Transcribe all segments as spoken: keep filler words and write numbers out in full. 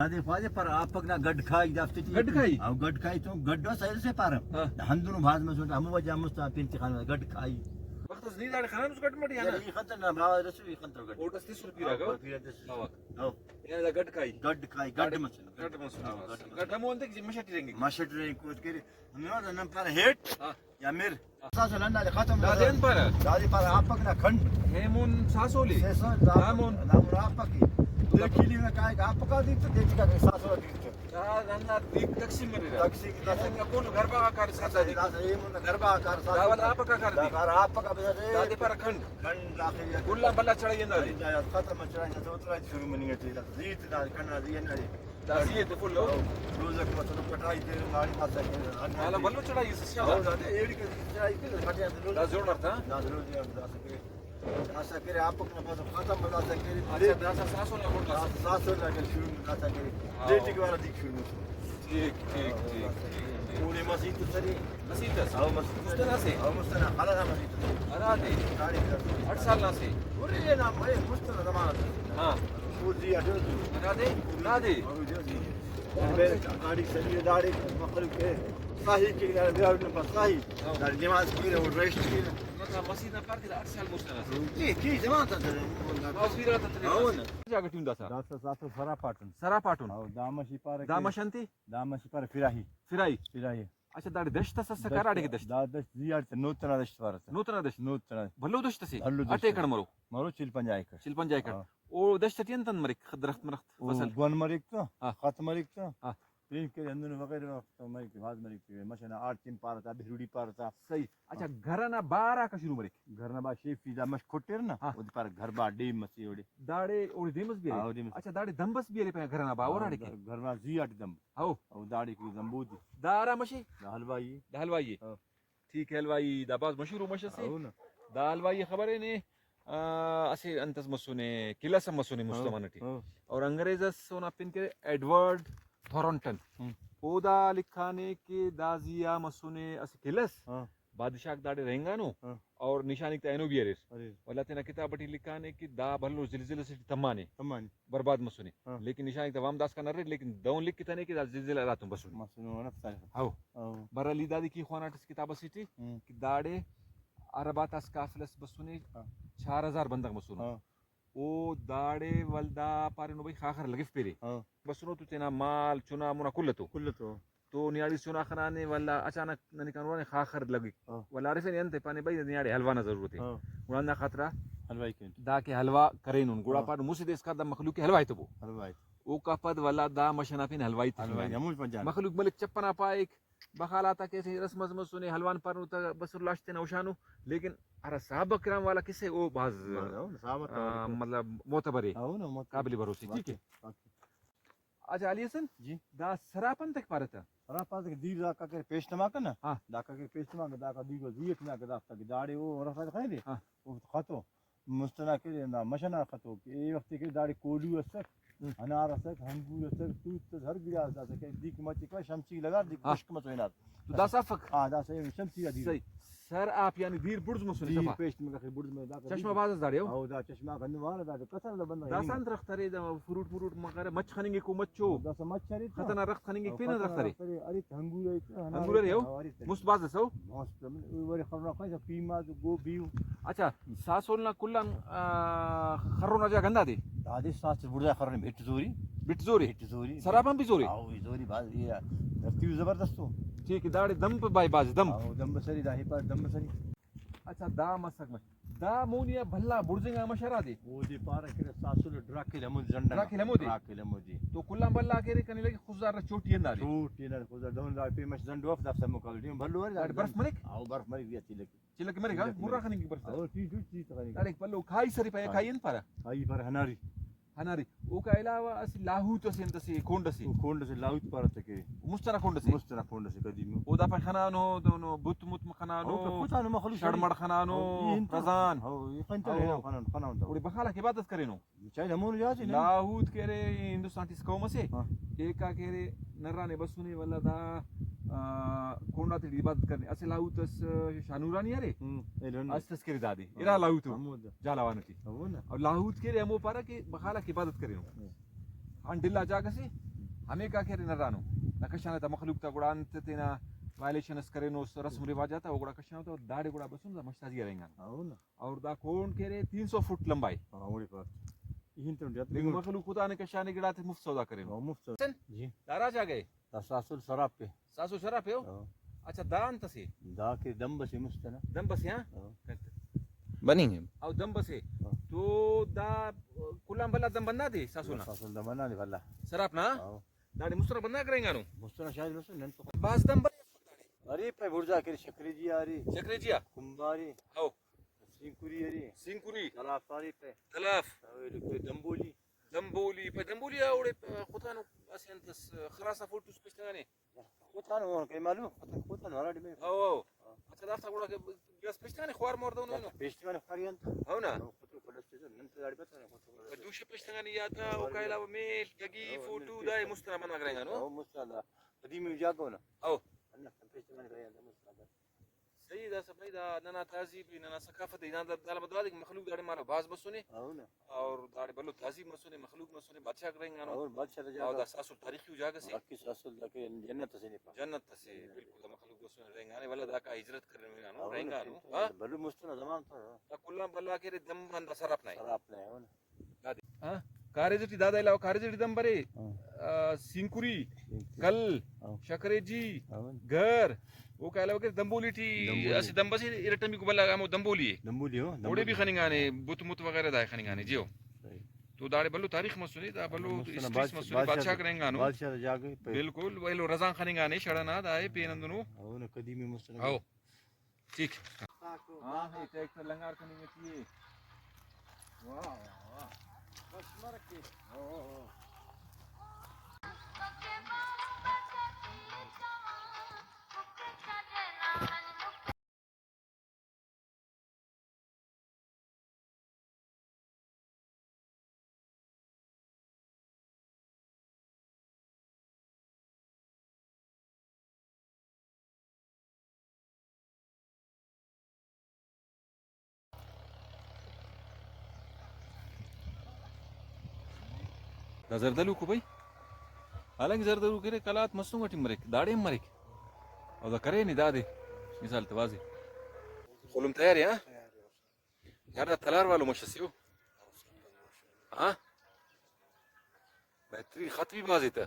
دادے خواجہ پر آپک نا گڈ کھائی دافتے ٹی۔ گڈ کھائی؟ او گڈ کھائی تو گڈ و سیل سے پارہ۔ ہاں۔ ہندنو بھاز مسوٹ ہمو وجہ مست آ پین تے خان گڈ کھائی۔ وخت اس نی داڑے خنانس گڈ مٹ یا نا؟ یار، ای خنتر نا بھاز رسو، ای خنتر گڈ۔ اوٹس تس روپی راگا؟ او، پیرہ تس۔ ہاں۔ او۔ یعنی دا گڈ کھائی؟ گڈ کھائی، گڈ مسن۔ گڈ مسن۔ ہاں، گڈ مسن۔ گڈ ہمو انت کہ مشٹ رنگ۔ مشٹ رنگ کوت کرے۔ ہمے وخت نن پارہ ہیٹ ہاں۔ یا مر۔ ہاں۔ ساسول ہندا دے ختم۔ دادے انت پارہ؟ دادے پارہ آپک نا کھنڈ۔ ہیمون ساسولے؟ ساسول دا دامون۔ دامون آپک ای۔ دے کیلی نا کائک آپکا دیت، دے ٹی کائک ساسول دیت۔ دا ننا دیک تقسیم مریرہ۔ تقسیم، تقسیم۔ ایمون نا کون گربا کار ساتا دی۔ دا ایمون نا گربا کار ساتا۔ دا ولا آپکا کار دا دی۔ کار آپکا بس دے۔ دادے پارہ کھنڈ۔ کھنڈ داخل یا۔ گلا بھلا چڑھائی ہندا دی۔ ختم چڑھائی تو اترا شروع منی گٹی۔ زیت دا کنا دی ہندا دی۔ دا زیت فل ہو۔ روزہ کو مطلب کٹائی تے ناڑی پاسا کے۔ والا بھلو چڑھائی اس سے۔ او دادے ایڑی کے چڑھائی کے کٹیا تے۔ دا زور مرتا۔ دا زور دے دا سکے۔ داسا کرے آپک نا پاسہ ختم داسا کرے۔ اچھا، داسا ساسول نا گڈ داسا۔ داسا ساسول نا گڈ شروع داسا کرے۔ ہاں۔ دے ٹی دوارہ دیک شروع مسنے۔ ٹھیک، ٹھیک، ٹھیک، ٹھیک، ٹھیک۔ اوڑے مسیت سری۔ مسیت اس؟ ہاں، مسیت۔ مستنا سے؟ ہاں، مستنا۔ خلا نا مسیت۔ ہرا دے؟ تاریخ دا۔ اٹھ سال نا سے؟ اوڑے نا، بھائی، مستنا زمانہ سے۔ ہاں۔ او جی، اٹھو جی۔ ہرا دے؟ ہرا دے؟ ہاں، جی، جی۔ گاڑی سری داڑے، مخلوق کے۔ صحیح کے، صحیح۔ ہاں۔ داڑے نماز کے، او ریسٹ کے۔ مطلب مسیت نا پارک دا اٹھ سال مسنا سے۔ جی، جی، جماعت آتا۔ او پیرا تا تیرے ہاں۔ جاگہ ٹی ہوں داسا۔ داسا، داسا سرا پاٹن۔ سرا پاٹن۔ او دامشی پارہ۔ دامش انتی؟ دامشی پارہ فراہی۔ فراہی۔ فراہی۔ اچھا، داڑے دشت اس اسکا، دشت، ہراڑے کہ دشت؟ دا دشت زیہاٹ تے نوتنا دشت پارہ تا۔ نوتنا دشت؟ نوتنا۔ بھلو دشت اسے؟ بھلو دشت اٹ ایکڑ مرو؟ مرو چل پنجا ایکڑ۔ چل پنجا ایکڑ۔ ہاں۔ او دشت ٹی انت انت مریک؟ درخت مرخت، او فصل؟ گن مریک تا، ہاں۔ خت مریک تا۔ ہاں۔ پین کہ ہندن وغیرہ وغیرہ مریک، بھاز مریک، مچہ نا آڑ تین پارہ تا، بہروڑی پارہ تا۔ صحیح۔ اچھا، ہاں۔ گھر ئنا بار آ شروع مریک؟ گھر ئنا بار شیف ای دا مش کٹر نا، ہاں۔ اودے پارہ گھر بار ڈیم اسے اوڑے۔ داڑے اوڑے دیم اس بھی ارے؟ ہاں، او ڈیم اس۔ اچھا، داڑے دمب اس بھی ارے پائے گھر ئنا بار اوراڑے کہ؟ ہاں، گھر نا زی اٹ دمب۔ ہاں۔ او داڑے کہ دمبو دی۔ دا ہرا مشے؟ دا حلوائی۔ دا حلوائی۔ ہاں۔ ٹھیک ہے، حلوائی دا بھاز مشہور مش اسے۔ ہاں نا۔ دا حلوائی خبر ہے نے، آ، اسہ انت اس مسنے، قلعہ اس ہم مسنے ہاں، مسلمان ٹی۔ ہاں۔ اور انگریز اس اونا پن کہ ایڈورڈ تھورنٹن۔ ہم۔ او دا لکھانے کہ دا زی آ مسنے اسہ قلعہ اس۔ ہاں۔ بادشاہ آک داڑے رہینگانو ہاں۔ اور نشانیک تا اینو بھی اریر۔ اریر۔ ولدا تینا کتاب ٹی لکھانے کہ دا بھلو زلزلہ سے ٹی تمانے۔ تمانے۔ برباد مسنے۔ ہاں۔ لیکن نشانیک تا وام داسکان اریر، لیکن دہن لکھتنے کہ دا زلزلہ ہراتم بسنے۔ مسنے، او نفس آ۔ ہو۔ ہو۔ بہرحال ای دادے کی خواناٹس کتاب اسے ٹی ہم۔ کہ داڑے عرب آتا اسہ قافلہ اس بسنے، ہاں۔ چار ہزار بندغ مسنو۔ ہاں۔ او داڑے ولدا پارینو بھئی خاخر لگفپیرے۔ ہاں۔ بسنو تو تینا مال، چنا، منا کل تو۔ کل تو۔ تو نیاڑی چنا خنانے ولدا اچانک ننے کانوانے خاخر لگک۔ ہاں۔ ولدا ہرفینے انت پانے بھئی نیاڑے حلوا نا ضرورت ء۔ ہاں۔ گڑا ہندا خاطرا حلوائی کین۔ دا کہ حلوا کرینن۔ گڑا ہاں۔ پارینو مسہ دے اسکا دا مخلوق ء حلوائے تبو۔ حلوائے۔ اوکا پد ولدا دا مش ئنا پین حلوائی حلوائی تخنگانے۔ ہموش پنجانے۔ مخلوق ملک چپ ئنا پائک، بخال آتا کہ اسہ رسم اس مسنے، حلوان پارینو تا بسر لاش تینا ہشانو، لیکن ہرا صحابہ کرام والا قصہ ء او بھاز، بھاز، ہو، صحابہ آ، والا مطلب معتبر ء، ہو نا، معتبر۔ قابل بھروسے، ٹھیک ہے۔ واقعی، واقعی۔ اچھا علی حسن، جی۔ دا سراپ انتئے پارہ تہ؟ سراپ پارہ کہ دیر داکا کہ پیش نما کنا، ہاں۔ داکا کہ پیش نما کہ داکا دیگو زی اٹ نا کہ دافتا کہ داڑے او رفا خنے دے، ہاں۔ او خطو۔ مست ئنا کہ دا مش ئنا خطو کہ اے وخت کہ داڑے کوہلو اسک، ہم۔ انار اسک، انگور اسک، توت اس، ہر گڑاس داسہ کہ دیک مچے کوا شمسی لگار دیک ہاں۔ خشک مسو ہنار۔ تو داسہ افک؟ ہاں، داسہ شمسی آ دیر۔ صحیح۔ سر آپ یعنی دیر بڑز مسنے دیر صفا۔ پیش تمک آخر بڑز میں داخل چشمہ دیر۔ باز اس داڑے ہو؟ او دا چشمہ آک ہندن وار دا کسر دا بندغ داسہ ہننگ۔ انت درخت ارے دا فروٹ مروٹ مغرہ مچ خننگکو مچو۔ داسہ مچ ارے تا۔ خطرنہ درخت خننگک او پین خطرہ درخت ارے۔ درخت ارے، ارے تا انگور ارے تا، انار انگور ارے ارے ہو؟ تا، او ارے تا۔ مست باز اس ہو؟ مست، ولے خرنا خواہسہ پیماز، گوبی۔ اچھا، ساسول نا کل آن، آ، خرنا جاگہ ہندادے؟ دادے ساسول بڑزا خرنے بھٹ زوری۔ بھٹ زوری؟ بھٹ زوری۔ سرابان بھی زوری؟ ہاں، او زوری باز، یہ دھرتی بھی زبردست ہو۔ ٹھیک ہے، داڑے دمب بھائی باز دمب۔ ہاں، او دمب سری، دا ہی پاس دمب سری۔ اچھا، دا مسک مس۔ دا مونی آ بھلا بڑزنگا مش ہرادے؟ او دے پارہ کہ ساسول ڈراکل ہمود زنڈ۔ ڈراکل ہمودے؟ ڈراکل ہمودے۔ تو کل آن بھلا کہ ارے کنے لگے خضدار نا چوٹی ہندادے؟ چوٹی ہندادے خضدار دہن دا پیمش زنڈ وف دافتا مقابلہ ٹی بھلو ارے۔ داڑے برف مریک؟ او برف مریک، بیا چلک۔ چلک مریک، ہاں؟ چلک مریک۔ مرا خننگک برف تا۔ او ٹی ٹی ٹی تخننگک۔ داڑے بھلو کھائی سری پائے، ہاں۔ کھائی انت پارہ؟ کھائی پارہ ہناری۔ ہناری۔ اوکا علاوہ اسہ لاہوت اسے انت اسے، کونڈ اسے۔ او کونڈ اسے لاہوت پارہ تہ کہ۔ مست ئنا کونڈ اسے۔ مست ئنا کونڈ اسے قدیم۔ او دا پائے خنانو، دہنو بت مت خنانو، اوکا پتانو مخلوق شڑ مڑ خنانو، او ای انت رزان۔ او ای خنچر او۔ خنانو، خنانو دا۔ اوڑے بخالاک عبادت کرینو۔ چاہے ہمونو جاگہ سے نا۔ لاہوت کہ ارے ہندوستان ٹی اسہ قوم اسے، ہاں۔ ایکا کہ ارے نرانے بسنے ولدا دا، آ، کونڈ آتے ٹی عبادت کرنے۔ اسہ لاہوت اس شاہنورانی ارے، ہم، ایلو ہندن۔ اس تسکری دادے۔ ہاں۔ ارا لاہوت او۔ ہمود۔ جھالاوان ٹی۔ ہمو نا۔ اور لاہوت کہ ارے ہمو پارہ کہ بخالہ کہ عبادت کرینو۔ ہاں۔ آن ڈلا جاگہ سے، ہمیکا کہ ارے نرانو، دا کشانہ تا مخلوق تا گڑا انت تینا وائلیشن اس کرینو، رسم رواج آتا، او گڑا کشانہ تا داڑے گڑا بسن دا مش تا زی رہینگانو۔ ہاں نا۔ اور دا کون کہ ارے تین سو فٹ لمبا ءِ۔ ہاں، اوڑے پاس۔ ایہن تون جات لیکن مخلوق خدا نے کشانے گڑا تے مفت سودا کرینو۔ ہاں، مفت سودا۔ سن؟ جی۔ دا راج آ گئے؟ دا ساسل سراپ پہ۔ ساسل سراپ پہ ہو؟ ہاں۔ اچھا، دا انت سے؟ دا کہ دمب سے مست نا۔ دمب سے، ہاں؟ ہاں۔ بنی ہے۔ او دمب سے۔ ہاں۔ تو دا کلان بھلا دمب بنا دے ساسل نا؟ ساسل دمب بنا دے بھلا۔ سراپ نا؟ ہاں۔ داڑے مسترا بندغ رہینگانو؟ مسترا شاید مسترا نن تو۔ باز دمب ارے پہ بڑزا کرے شکری جی آ رہی۔ شکری جی آ؟ کمباری۔ ہو۔ سینکوری ارے۔ سینکوری۔ تلاف ارے پہ۔ تلاف۔ اوے لکھے دمبولی۔ دمبولی، پہ دمبولی آ اوڑے، آ، خوتانو اسہ انت اس، خراس آ فوٹوس پیشتنگانے۔ خوتانو کئی معلوم، خوتانو، خوتانو ہراڑے میں۔ او، او۔ اچھا، دافتا گڑا کہ گڑاس پیشتنگانے خوار مور دہنو اینو۔ پیشتنگانے خوار انت۔ ہو نا۔ ہو، خطو پلس تے نن تو داڑے بتانے خطو پلس۔ دوشہ پیشتنگانے یاتا، او، اوکا علاوہ میل، گگی، ہو، فوٹو، میل۔ دائے مسترا مناک رہینگانو۔ ہو، مسترا دا۔ قدیمی جاگہ نا۔ او۔ اللہ پیشتنگانے رہینگانو مسترا دا۔ صحیح، داسہ بھائی دا ننا تہذیب ءِ، ننا ثقافت ءِ، دا، دا، دا مطلب دا کہ مخلوق داڑے مارا بھاز مسنے۔ ہاں نا۔ اور داڑے بھلو تہذیب مسنے، مخلوق مسنے، بادشاہ رہینگانو۔ اور بادشاہ تا جاگہ۔ اور دا ساسل تاریخی جاگہ سے۔ واقعی ساسل دا کہ جنت اسے نے پا۔ جنت اسے، بالکل دا مخلوق مسنے رہینگانے، ولدا داکا ہجرت کرینگانو، ہاں، رہینگانو۔ ٹھیک ہے۔ ہاں؟ بھلو مستنا زمان تھا۔ دا کلان بھلا کہ ارے دم آن دا سراپ نئے۔ سراپ نئے، ہاں نا۔ دادے۔ ہاں، کاریز ٹی دادا علاوہ کاریز ٹی دم برے، ہاں۔ آ، سینکری، سینکری۔ کل، ہاں۔ شکریجی، ہاں۔ گر، اوکا علاوہ کہ دمبولی ٹی دمبولی۔ اسہ دمب اسے ارٹمیکو بھلا ہمو دمبولی ءِ۔ دمبولی ہو، اوڑے بھی دمبولی۔ خننگانے، بت مت وغیرہ دائے خننگانے، جی ہو۔ صحیح۔ تو داڑے بھلو تاریخ مسنے، دا بھلو مستنا ہسٹریز بادشاہ، مسنے، بادشاہ، بادشاہ تا جاگہ پہ۔ بالکل، ایلو رزان خننگانے، شڑنا دائے پین ہندنو۔ ہاں، نا قدیمی مستنا۔ ہاں۔ ٹھیک۔ ہاں، ہاں، ٹریکٹر لنگار کننگ ٹی اے۔ واہ، واہ، واہ۔ بس مرک کے۔ او، او، او۔ دا زردلوکو بھئی، حالانکہ زردلوک ارے، قلات مستونگ ٹی مریک، داڑے ہم مریک۔ او دا کرے نے دادے، مثال تو واضح۔ خلم تیار ہے، ہاں؟ یار، دا تلار والو مش اسے ہو۔ ہاں؟ بہترین، خط بھی بھازے تہ۔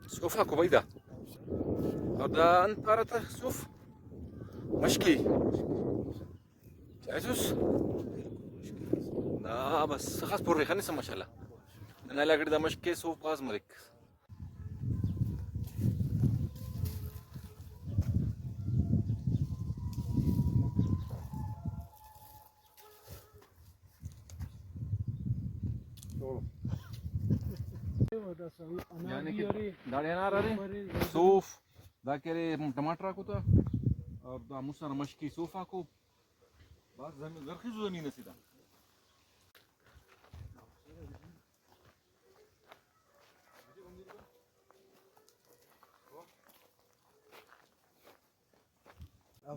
صوف آکو بھائی دا۔ اور دا انت پارہ تہ صوف؟ مشکی۔ چائسوس؟ نا بس، خاص پر خنسہ ماشاءاللہ۔ ننا علاقہ ٹی دا مشک صوف بھاز مریک۔ یعنی کہ داڑے انار ارے، صوف، دا کہ ارے ٹماٹر آکو تا، اور دا مسر مشکی صوف آکو، بس زمین، زرخیزو زمین اسے دا۔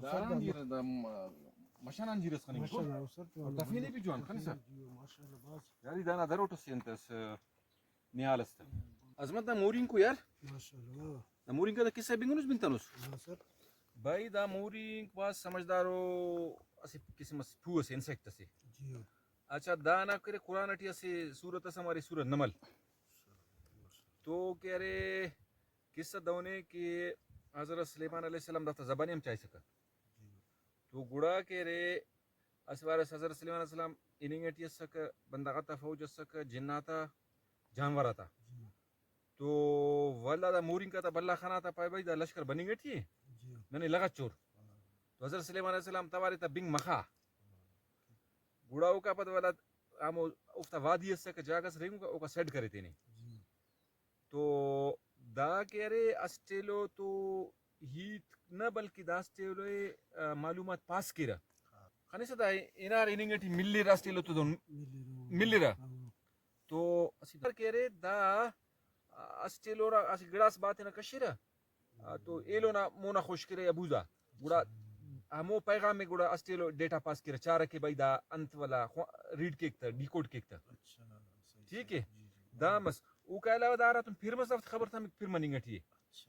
داران جیرہ، دا م-، مشان آن جیرہ اس خننگ کو۔ ماشاءاللہ، او سر، اور تفینے بھی جوان، خنسا۔ جی، ماشاءاللہ، باز۔ یار، ای دانا دروٹ اس انت اس، نہال است۔ عظمت، دا مورینکو یار۔ ماشاءاللہ، واہ۔ دا مورینکا دا قصہ بنگنس بنتنس۔ ہاں سر۔ بھائی، دا مورینک بھاز سمجھدارو، اسہ قسم اس پو اسے، انسیکٹ اسے۔ جی۔ اچھا، دانا کرے قرآن ٹی اسہ سورت اس ہم ارے، سورت نمل۔ تو کہ ارے قصہ دہنے کہ حضرت سلیمان علیہ السلام دافتا زبانے ہم چائسکہ۔ تو گڑا کہ ارے اسہ وارس حضرت سلیمان علیہ السلام ہننگ ٹی اسکہ، بندغ آتا فوج اسکہ، جن آتا، جانور آتا۔ تو ولدا دا مورینک آتا بھلا خنا تا، پائے بھائی دا لشکر بننگ ٹی ءِ، ننے لغچور۔ تو حضرت سلیمان علیہ السلام توارے تا بنگ مخا۔ گڑا اوکا پد ولدا ہمو اوفتا وادی اسکہ، جاگہ اس رہینگوکا، اوکا سیڈ کرے تینے۔ تو دا کہ ارے اسٹ ایلو تو ہیت نہ، بلکہ داسٹ ایلو ءِ، آ، معلومات پاس کیرہ۔ خنسہ دا ہنار ہننگ ٹی ملرہ، اسٹ ایلو تو دہن ملرہ۔ تو اسہ کہ ارے دا اسٹ ایلو را اسہ گڑاس با تینا کشرہ، آ، تو ایلو نا مونا خوش کیرہ یا بوزا۔ گڑا ہمو پیغام ءِ گڑا اسٹ ایلو ڈیٹا پاس کیرہ، چارہ کہ بھئی دا انت ولا خو-، ریڈ کیک تہ، ڈیکوڈ کیک تہ۔ ٹھیک ہے؟ دا مس، اوکا علاوہ دا ہراتم پھر مس، دافتے خبر تمک پھر مننگ ٹی ءِ۔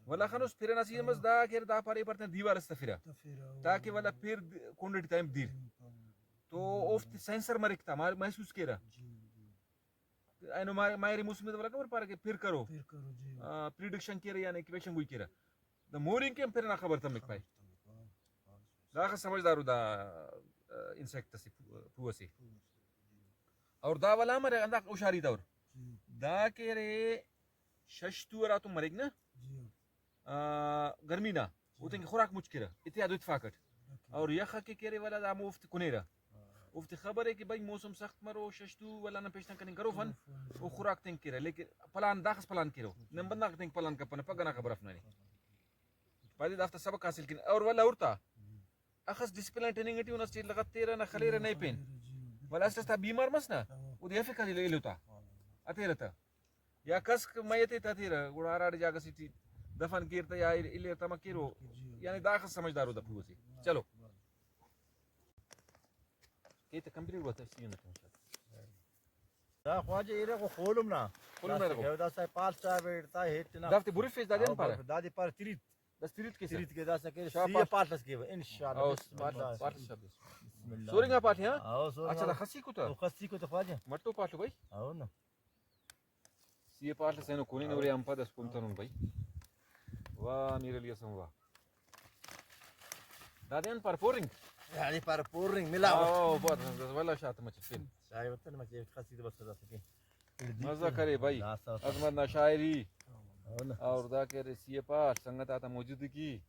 ولا خنوس پھر ئنا سیزن مس، دا کہ ارے دا پارے پر تینا دیوال اس تفرہ، تاکہ ولا پھر د-، کنڈ ٹی تمپ دیر۔ تو اوفتے سینسر مریک تا، ما-، محسوس کیرہ۔ اینو ما-، ماہر موسم تے ولا خبر پارہ کہ پھر کرو۔ پھر کرو، جی۔ آ، پریڈکشن کیرہ یعنی کہ پیشن گوئی کیرہ۔ دا مورینک ہم پھر ئنا خبر تمک پائے۔ داخس سمجھدار ءُ دا، آ، انسیکٹ اسے، پو-، پو اسے۔ اور دا ولا ہم ارے ہندا ہوشاری دور۔ جی۔ دا کہ ارے شش تو ہراتم مریک نا، جی۔ آ، گرمی نا، او تینکہ خوراک مچ کیرہ، اتحاد و اتفاق اٹ۔ اور یخ کہ کیرے ولا دا ہموفتے کنیرہ۔ اوفتے خبر ءِ کہ بھئی موسم سخت مرو، شش تو ولا نن پیشن کننگ کروفن، او خوراک تینکہ کیرہ، لیکن پلان داخس پلان کیرہ۔ نن بندغ تینکہ پلان کپنہ، پگہ نا خبر اف ننے۔ پادے دافتا سبق حاصل کین۔ اور ولا ہرتا اخس ڈسپلن ٹریننگ ٹی اونا اسٹیل لغت تیرہ نہ خلیرہ نئے پین۔ ولا اسٹ استا بیمار مس نا، اودے ہرفک ایلو تا، اتیرہ تا۔ یا کس میت ءِ تتیرہ، گڑا ہراڑے جاگہ سے ٹی دفن کیر تہ یا الیر تہ مہ کیرو، یعنی داخس سمجھدار ءُ دا پو اسے۔ چلو۔ کیت کمپلیٹ ہوا تہ سی نا۔ دا خواجہ ایرہ خو خولم نا۔ خولم نا داسہ ایرہ خو۔ کہ داسہ پال صاحب ایڑ تا ہیت نا۔ دافتے بریفیس دادے ہم پارہ۔ دادے پارہ تریت۔ دس تریت کے سر۔ تریت کے داسہ کہ شاباش۔ سی پال اس کے انشاءاللہ۔ او، بسم اللہ۔ پال، پال شاباش۔ بسم اللہ۔ سورنگا پال، ہاں؟ او، سورنگا۔ اچھا، دا خسی کو تا؟ او، خسی کو تا خواجہ۔ مٹو پالو بھائی۔ او نا۔ سی اے پاڷ اس اینو کونین، اورے آن پد اس کنتنن بھئی۔ واہ، میر علی حسن واہ۔ دادے آن پر پورنگ۔ دادے پر پورنگ ملاوٹ۔ واہ، واہ، واہ، بس، بس، والا شات مچ پن۔ شاعر وطن مچ خاصی تو بس داسہ کہ۔ مزہ کرے بھائی۔ داسہ۔ عظمت نا شاعری۔ ہو نا۔ اور دا کہ ارے سی اے پاڷ سنگت آتا موجودگی۔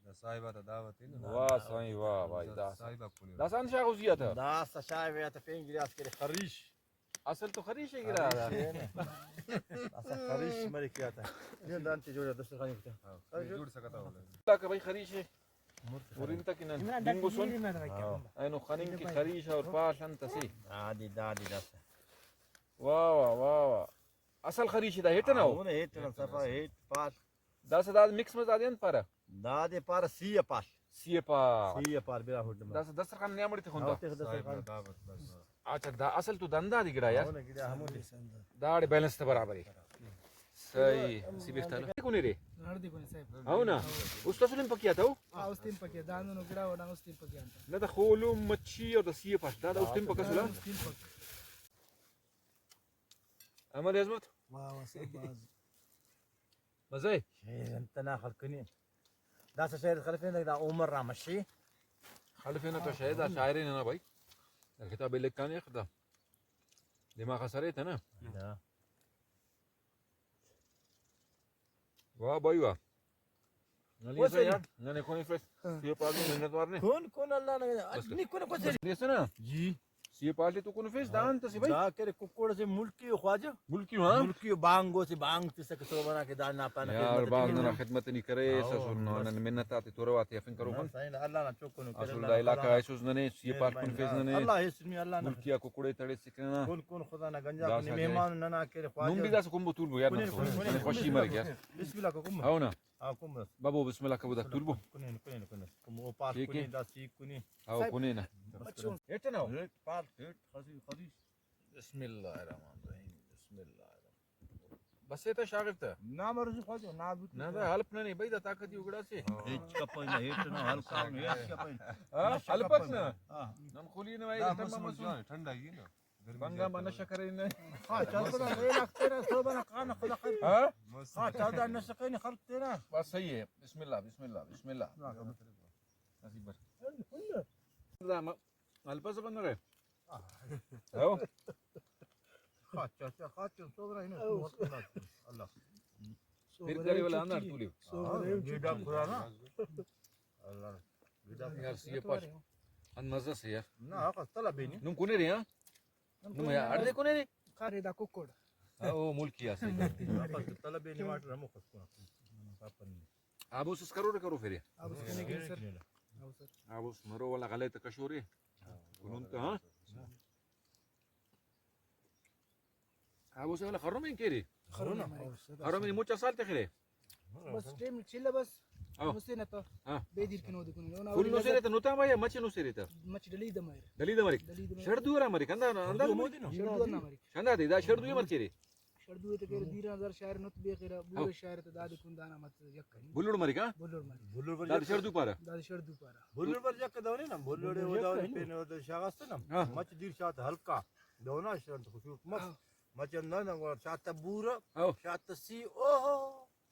دا صاحب آتا دعوت ہے نا۔ واہ سائیں، واہ بھائی، دا صاحب آپ کو نہیں۔ داسہ آن شاغوزی آتا۔ داسہ شاغوزی آتا پین گڑاس کرے خریش۔ اصل تو خریش ءِ گڑا۔ خریش ءِ نا۔ اسہ خریش مریک آتا۔ یہ دانتے جوڑ دسترخوان کتا۔ ہاں، یہ جوڑ سکتا ہو۔ تاکہ بھائی خریش ءِ۔ ورین تک نن دنگو سن۔ اینو خننگ کہ خریش اور پاش انت سے۔ دادی، دادی، دس۔ واہ، واہ، واہ، واہ۔ اصل خریش دا ہیٹ نا ہو؟ ہاں، ہیٹ نا، صفا ہیٹ، پاش۔ داسہ داد مکس مس دادے انت پارہ؟ دادے پارہ سی اے پال۔ سی اے پال۔ سی اے پال بلا ہوٹل۔ داسہ دسترخوان نیامڑی تخون دا۔ ہاں، تخ دسترخوان۔ اچھا، دا اصل تو دندا دی گڑا یار۔ ہاں، گڑا ہمو دی۔ داڑے بیلنس تا برابر ہے۔ صحیح، سی بیفتالو۔ کون رے؟ ہر دی کون صاحب۔ ہاں نا۔ اس تو سلیم پکیا تھا وہ؟ ہاں، اس تین پکیا، دانو نو گڑا وڈا اس تین پکیا انت۔ نہ دا خولم مچھی اور دا سی اے پال۔ دا، دا اس تین پکا سلا۔ اس تین پک۔ عمر عظمت۔ واہ، واہ، شاباش۔ مزہ ءِ؟ شاعر انت نا خلکنی۔ داسہ شاعر خلفین دا عمر نا مشی۔ خلفین تو شاعر، دا شاعر ننا بھائی۔ دا کتاب لکھانے خدا۔ دماغ اثر ہے نا۔ ہاں۔ واہ بھائی واہ۔ علی حسین یار، ننے کونی فیس۔ ہاں۔ یہ پاگل محنت وار نے۔ کون، کون اللہ نے، بس کر۔ نی کون، کون سے؟ بس دیسے نا۔ جی۔ سی اے پال تو کون فیس دان تسی بھائی؟ دا کرے ککڑ سے ملکی و خواجہ۔ ملکی ہاں؟ ملکی و بانگو سے بانگ تسک صوبہ نا کہ دا نا پانا یار، خدمت بانگ ننا خدمت نی کرے، ہاں، سسر نا بس۔ نن منت آتے تو رواتے افن کرو نہ، کن۔ سائیں، اللہ نا چوکو نو کرے، اصل اللہ دا علاقہ تعالی۔ ایسوس ننے، سی اے پال کن فیس ننے۔ اللہ ایس نی اللہ نا۔ ملکی آ ککڑے تڑے سکنا۔ کون کون خدا نا گنجا دا نے ساجے۔ مہمان ننا کرے خواجہ۔ نم بھی دا سے کمبو تول بو یار، کنے، نم کنے، کنے۔ خوشی مر گیا۔ بسم اللہ کو کمبو۔ ہاؤ نا۔ ہاں، کمبو۔ بابو، بسم اللہ کبو دا تول بو۔ کنے، کنے، کنے۔ کمبو، او پال ٹھیک ہے۔ کنے، دا سی کنے۔ ہاؤ، کنے نا۔ ہیٹ نا۔ ہیٹ، پال، ہیٹ، خزی، خزی۔ بسم اللہ الرحمن الرحیم۔ بسم اللہ الرحمن۔ بس ایتا شاغر تا۔ نا مرضی خواجہ، نا بوت۔ نا دا ہلپ ننے بھائی، دا طاقت یو گڑا سے۔ ہاں۔ ہچ کپئی نا، ہیٹ نا، ہلپ نا، ہیٹ کپئی نا۔ ہاں، نشہ ہلپ کپئی نا۔ نا۔ ہاں۔ نن خولی نا بھائی، دا ٹھنڈا موسم موسم۔ جوان ہے، ٹھنڈا ہی نا۔ گرمی بنگا زیادہ ما ہے۔ نشہ کرے نا۔ ہاں، چل بنا، اے لگتے نا، سو بنا، کان خدا خیر۔ ہاں؟ موسم۔ ہاں، چل دا نشہ کرے خلق تینا۔ بس صحیح ہے۔ بسم اللہ، بسم اللہ، بسم اللہ۔ نصیب بر۔ دا ما الپس بندغ ءِ۔ ہو؟ خاچ، خاچ، خاچ، سوبرا ہی نا، او۔ اللہ۔ پھر کرے والا اندر تولی۔ سوبرا ہی نا۔ گیڈا کھرا نا۔ اللہ۔ گیڈا یار، سی اے پاش۔ ان مزہ سے یار۔ نا، حق طلب ہی نہیں۔ نم کنے رے، ہاں؟ نم یار، اڑ دے کنے رے؟ کارے دا ککڑ۔ ہاں، او ملکی آ سے۔ حق طلب ہی نہیں، واٹر ہمو خس کنا۔ پاپن۔ آبوس اس کرورے کرو فیرے۔ آبوس کنے گن سر۔ آبوس سر۔ آبوس مرو والا غلے تہ کشورے۔ کنون تہ، ہاں۔ آبوس والا خرمین کیرے۔ خرمین۔ خرمین مچا سال تخرے۔ بس ٹائم چلہ بس۔ ہاں۔ نسینہ تہ۔ ہاں۔ بے دیر کنو دے کنو۔ فل نسیرے تہ نتا بھائی، مچ نسیرے تہ۔ مچ ڈلی دمائر۔ ڈلی دمائر۔ ڈلی دمائر۔ شڑدو را مری، کندا نا، اندا شڑدو ہمودے نا۔ شڑدو نا مری۔ شندا دے، دا شڑدو مر کیرے۔ کڑدو تے کیرہ، دیران زر شاعر نت بیخیرہ، بورہ ہاں۔ شاعر تے دادے کن دانا مت یک کن۔ بلوڑ مریک، ہاں؟ بلوڑ مریک۔ بلوڑ بریک۔ دادے شڑدو پارہ؟ دادے شڑدو پارہ۔ بلوڑ بریک یک دانے نا، بلوڑ بلوڑ او یک دانے کن۔ پین او شاغ است نا۔ ہاں۔ مچ دیر شات ہلکا۔ دونا شرنت خشوک مس۔ ہاں۔ مچ انداز نا گڑا شات بورہ، ہاں۔ شات سی، اوہو۔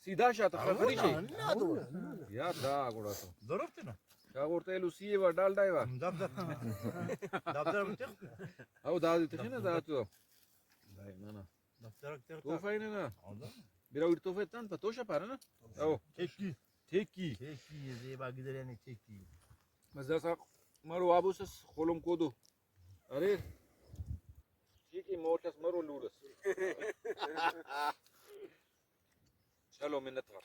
سیدھا شات ہاں، خڑی شے۔ نہ، نہ، نہ۔ یا دا گڑا تو۔ ضرورت نا۔ شاغور تے ایلو سی وا ڈالڈا وا۔ دفتر۔ دفتر تخ۔ او دا تخ نا دا تو۔ نہ، نہ۔ دفتر تخ۔ تحفہ نا نا۔ ہاں دا۔ براہوئی ٹی تحفہ تان پہ توشہ پارہ نا؟ او۔ ٹھیکی۔ ٹھیکی۔ ٹھیکی، زیبا گدریانی ٹھیکی۔ بس داسا مڑو آبوسس خولم کودو۔ ارے۔ ٹھیکی موٹس مرو لوڑس۔ چلو منت وار۔